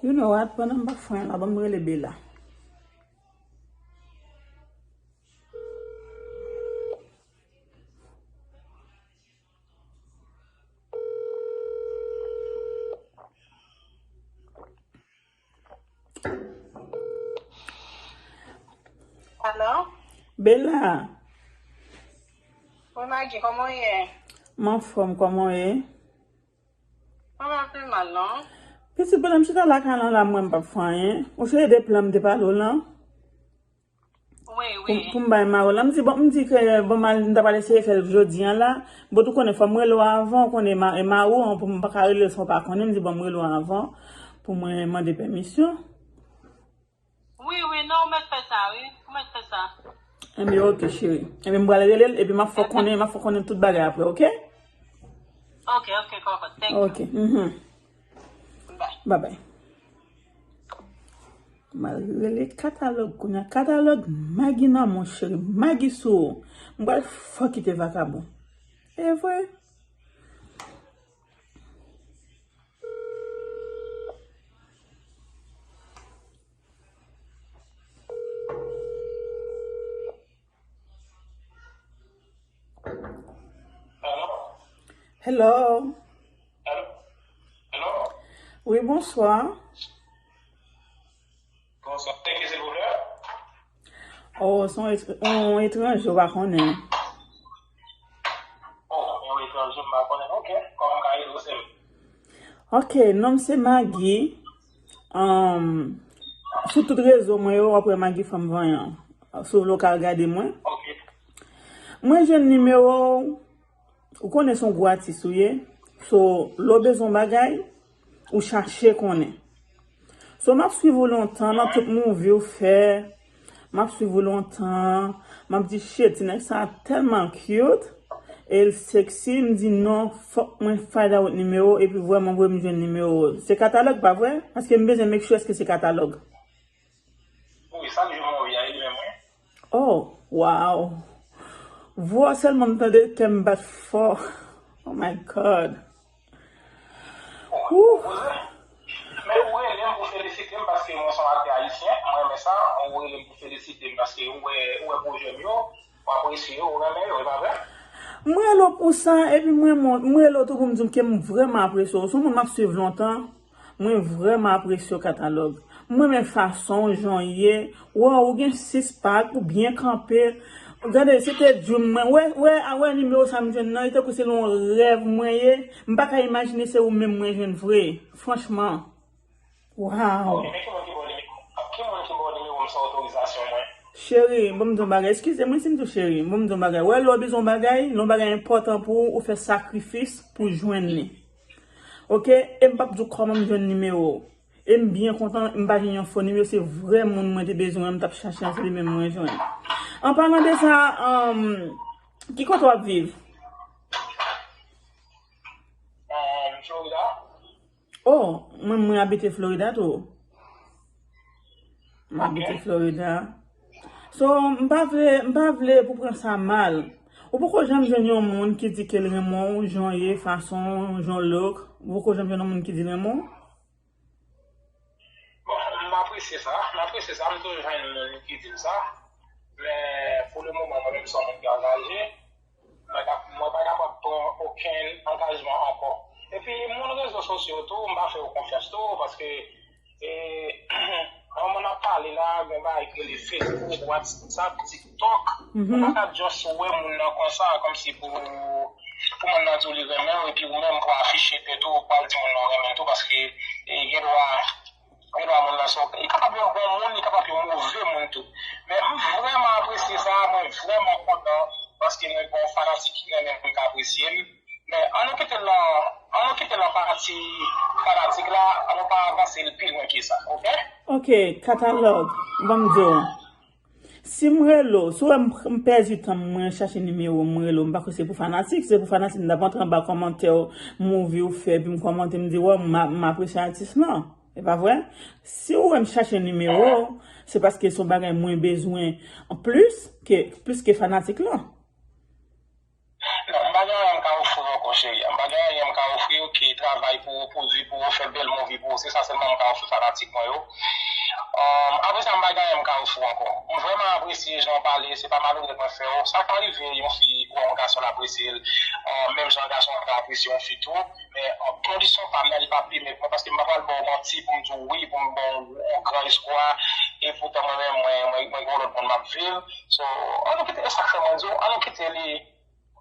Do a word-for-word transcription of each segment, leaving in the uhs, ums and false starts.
You know what? Pandan m pa fè anyen la, ban m rele Bella. Alo? Bella. Wi, Maggie, kòman w ye? M anfòm, kòman w ye? Mwen pa pi mal, non. Pitit, pandan m chita lakay lan la, mwen m p ap fè anyen. Ou se de plan m te pale w lan? Wi, wi. Pou, pou m bay mari w lan. M di, bon, m di ke, bon, m al, m ta pral eseye fè l jodi an la. Bon, ou konnen, fò m rele w avan, ou konnen, ma-, e mari w an, pou m pa ka rele l san w pa konnen. M di, bon, m rele w avan, pou mwen mande pèmisyon. Wi, wi, non, ou mèt fè sa, wi. Ou mèt fè sa. Enben, ok, cheri. Enben, m pral rele l, epi m ap fè w konnen, m ap fè w konnen tout bagay apre, ok? Ok, ok, kòkòt. Thank you. Ok, mhm. Bye. Bye bye. M al rele Katalòg kounye a. Katalòg, Maggie nan men w, cheri. Maggie sou ou. M pral fè w kite vakabon. E vre? Hello. Hello. Hello. Wi, bonswa. Bonswa. Se ki, silvouplè? Oh, se yon et-, yon etranje, ou pa konnen. Oh, yon etranje, m pa konnen. Ok. Kòman m ka ede w, sè m? Ok, non m se Maggie. Um, sou tout rezo mwen yo, w ap wè Maggie Fanm Vanyan. Si w vle, w ka al gade mwen. Ok. Mwen jwenn nimewo w, ou konnen se yon gwo atis ou ye. So, lè w bezwen yon bagay, ou chache konnen. So, m ap swiv ou lontan nan tout movie ou fè. M ap swiv ou lontan. M ap di, "Shit, ti nèg sa a tèlman cute. E l sexy." M di, "Non, fòk mwen find out nimewo." Epi vrèman vre, m jwenn nimewo. Se Katalòg, pa vre? Paske m bezwen make sure èske se Katalòg. Wi, sa k jwenn mwen, wi, a li menm, wi. Oh, wow. Vwa w sèlman m tande, kè m bat fò. Oh my God. Woo. Men ou rele m pou felisite m paske mwen se yon aktè ayisyen, mwen renmen sa, ou rele m pou felisite m paske ou wè, ou wè pwojè m yo, ou apresye yo, ou renmen yo, e pa vre? Mwen rele w pou sa, epi mwen, mwen, mwen rele w tou pou m di w ke m vrèman apresye w. Se yon moun m ap swiv lontan. Mwen vrèman apresye w, Katalòg. Mwen renmen fason w, jan w ye. Wow, ou gen six pack, ou byen kanpe. Gade, se te dream mwen. Wè, wè, a wè nimewo sa m jwenn nan, e tankou se yon rèv mwen ye. M pa ka imajine se ou menm mwen jwenn vre. Franchman. Wow. Ok, men ki moun ki ba w nimewo? Ki moun ki ba w nimewo m san otorizasyon mwen? Cheri, ban m di w yon bagay. Eskize mwen si m di w cheri. Ban m di w yon bagay. Wè, lè w bezwen yon bagay, lè yon bagay enpòtan pou ou, ou fè sakrifis pou jwenn li. Ok? E m p ap di w kòman m jwenn nimewo w. E m byen kontan, m pa jwenn yon fo nimewo, se vrè moun mwen te bezwen an, m t ap chache an, se li menm mwen jwenn. An palan de sa, um, ki kote w ap viv? Um, Florida. Oh, mwen, mwen abite Florida tou. M abite Florida. So, m pa vle, m pa vle pou pran sa mal. Ou poko janm jwenn yon moun ki di ke l renmen w, jan w ye, fason w, jan w look. Ou poko janm jwenn yon moun ki di l renmen w? Bon, m apresye sa, m apresye sa, m toujou jwenn moun ki di m sa. Men, pou le moman, mwen menm, se yon moun ki angaje. Mwen pa, mwen pa kapab pran okenn angajman ankò. Epi, moun rezo sosyo tou, m pa fè yo konfyans tou, paske, e, lè moun ap pale la, gen bagay ki rele Facebook, WhatsApp, TikTok. Ou pa ka just wè moun nan konsa, kòmsi pou, pou moun nan di w li renmen w, epi ou menm pou afiche tèt ou, ou pral di moun nan w renmen l tou, paske, e, gen dwa, gen dwa moun nan se yon, li kapab yon bon moun, li kapab yon move moun tou. Men m vrèman apresye sa, mwen vrèman kontan, paske mwen gen yon fanatik ki renmen m, k apresye m. Men, ann nou kite l nan, ann nou kite l nan pati fanatik la, ann nou pa avanse l pi lwen ke sa, ok? Ok, Katalòg, ban m di w. Si m rele w, si w wè m, m pèdi tan m, mwen chache nimewo w, m rele w, m pa kwè se pou fanatik, se pou fanatik, m t ap antre anba kòmantè w, movie w fè, epi m kòmante, m di, "Waw, m a-, m apresye atis lan." E pa vre? Si w wè m chache nimewo w, se paske se yon bagay mwen bezwen plis ke, plis ke fanatik lan. Non, m pa gen anyen m ka ofri w ankò, cheri. M pa gen anyen m ka ofri w, ke travay pou ou, pwodui pou ou, fè bèl movie pou ou. Se sa sèlman m ka ofri fanatik mwen yo. Um, apre sa, m pa gen anyen m ka ofri w ankò. M vrèman apresye jan w pale, se pa malonèt mwen fè w. Sa ka rive yon fi wè yon gason l apresye l, um, menm jan gason an ka apresye yon fi tou. Men, an kondisyon pa m nan, li pa pèmèt mwen, paske m pa pral ba w manti pou m di w wi, pou m ba w yon gran espwa, epoutan mwen menm, mwen, mwen, mwen gen yon lòt moun m ap viv. So, ann nou kite, e sa k fè mwen di w, ann nou kite li,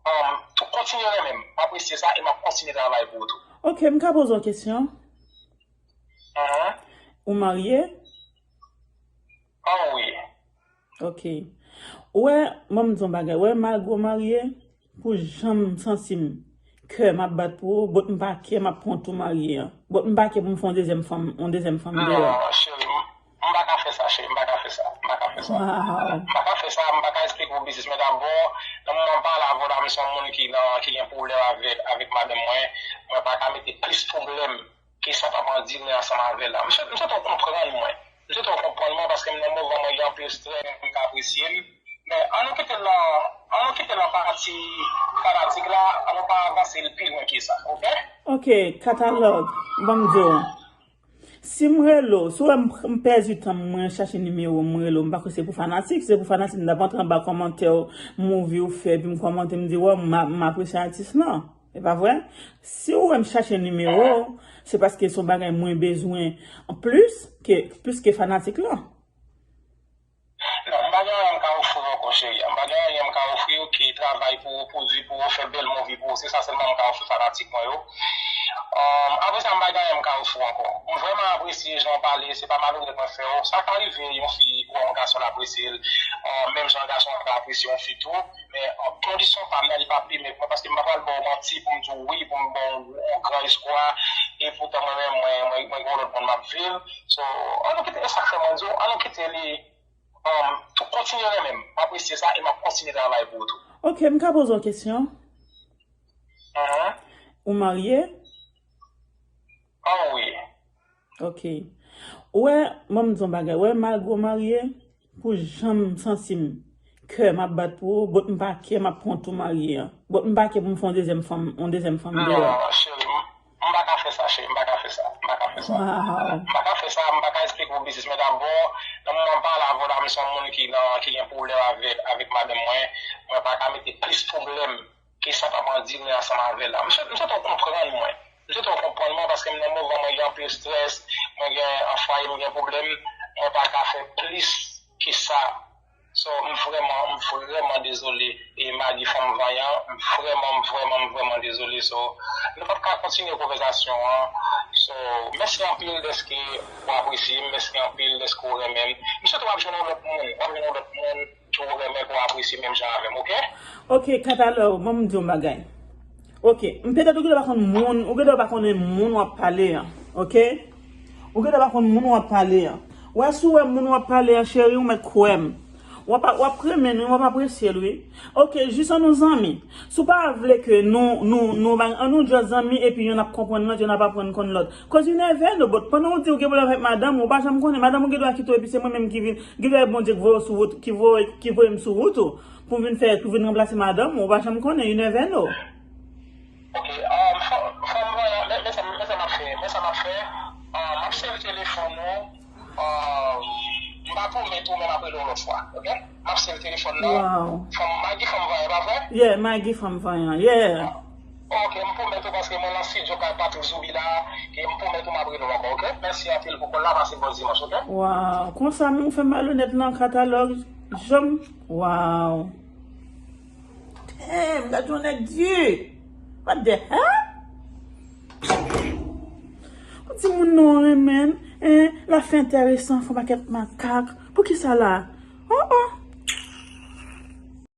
um, kontinye renmen m. M apresye sa e m ap kontinye travay pou ou tou. Ok, m ka poze w kesyon? Mhm. Ou marye? An wi. Ok. Ou wè, ban m di yon bagay. Ou wè, malgre w marye, pou jan m santi m, kè m ap bat pou ou, but m pa kè m ap pran tou marye an. But m pa kè pou m fè yon dezyèm fanm, yon dezyèm fanm deyò. Non, cheri, m, m pa ka fè sa, cheri, m pa ka fè sa, m pa ka fè sa. Wow. M pa ka fè sa, m pa ka esplike w biznis mwen dabò. Nan moman m pale avè w la, m se yon moun ki nan, ki gen pwoblèm avèk, avèk madanm mwen. Mwen pa ka mete plis pwoblèm ke sa pa m andire ansanm avè l la. M swete, m swete w konprann mwen. M swete w konprann mwen paske m nan moman mwen gen anpil strès, m ka apresye m. Men ann nou kite l nan, ann nou kite l nan pati fanatik la, ann nou pa avanse l pi lwen ke sa, ok? Ok, Katalòg, ban m di w. Si m rele w, si w wè m, m pèdi tan m, mwen chache nimewo w, m rele w, m pa kwè se pou fanatik, se pou fanatik, m t ap antre anba kòmantè w, movie w fè, epi m kòmante, m di, waw, m, m apresye atis lan. E pa vre? Si w wè m chache nimewo w, se paske se yon bagay mwen bezwen plis ke, plis ke fanatik lan. Non, m pa gen anyen m ka ofri w ankò, cheri. M pa gen anyen m ka ofri w ke travay pou ou, pwodui pou ou, fè bèl movie pou ou. Se sa sèlman m ka ofri fanatik mwen yo. Um, apre sa, m pa gen anyen m ka ofri w ankò. M vrèman apresye jan w pale, se pa malonèt mwen fè w. Sa ka rive yon fi wè yon gason l apresye l, um, menm jan gason an ka apresye yon fi tou. Men, an kondisyon pa m nan, li pa pèmèt mwen, paske m pa pral ba w manti pou m di w wi, pou m ba w yon gran espwa, epoutan mwen menm, mwen, mwen, mwen gen yon lòt moun m ap viv. So, ann nou kite, e sa k fè mwen di w, ann nou kite li, um, kontinye renmen m. M apresye sa e m ap kontinye travay pou ou tou. Ok, m ka poze w kesyon? Mhm. Ou marye? An wi. Ok. Ou wè, ban m di yon bagay. Ou wè, malgre w marye, pou jan m santi m, kè m ap bat pou ou, but m pa kè m ap pran tou marye an. But m pa kè pou m fè yon dezyèm fanm, yon dezyèm fanm deyò. Non, cheri, m, m pa ka fè sa, cheri, m pa ka fè sa, m pa ka fè sa. Wow. M pa ka fè sa, m pa ka esplike w biznis mwen dabò. Nan moman m pale avè w la, m se yon moun ki nan, ki gen pwoblèm avèk, avèk madanm mwen. Mwen pa ka mete plis pwoblèm ke sa pa m andire ansanm avè l la. M swete, m swete w konprann mwen. M swete w konprann mwen paske m nan moman mwen gen anpil strès, mwen gen an fwaye m gen pwoblèm, mwen pa ka fè plis ke sa. So, m vrèman, m vrèman dezole. E Maggie fanm vanyan, m vrèman, m vrèman, m vrèman dezole. So, nou p ap ka kontinye konvèsasyon an. So, mèsi anpil dèske w apresye m, mèsi anpil dèske w renmen m. M swete w ap jwenn yon lòt moun, w ap jwenn yon lòt moun ke w renmen, ke w apresye menm jan avè m, ok? Ok, Katalòg, ban m di yon bagay. Ok, m petèt ou genlè pa konn moun, ou genlè pa konnen moun w ap pale an, ok? Ou genlè pa konn moun w ap pale an. Wè, si w wè moun w ap pale an, cheri, ou mèt kwè m. W ap, w ap renmen l, wi, w ap apresye l, wi. Ok, jis ann nou zanmi. Si w pa vle ke nou, nou, nou, ann nou just zanmi, epi yonn ap konprann lòt, yonn ap aprann konn lòt. Cause you never know, but pandan w di w gen pwoblèm avèk madanm ou, ou pa janm konnen, madanm ou gendwa kite w, epi se mwen menm ki vin, gendwa e Bondye k voye w sou wout, ki voye, ki voye m sou wout ou, pou m vin fè, pou vin ranplase madanm ou, ou pa janm konnen, you never know. Ok, um, fanm, fanm vanyan, men, men sa, men sa m ap fè, men sa m ap fè, um, m ap save telefòn ou, um, m pa pwomèt ou, men m ap rele w lòt fwa, ok? M ap save telefòn nan. Wow. Fanm, Maggie fanm vanyan, pa vre? Yeah, Maggie fanm vanyan, yeah. Ok, m pwomèt ou paske mwen nan estidyo kay Patrick Zoubida, e m pwomèt ou m ap rele w ankò, ok? Mèsi anpil pou kòl la, pase bòn dimanch, ok? Wow, konsa menm ou fè malonèt nan Katalòg, janm, wow. Damn, gad yon nèg di. What the hell? Ou di moun nan renmen, hein, la fè enteresan, fè yon pakèt makak. Poukisa la? Oh, oh.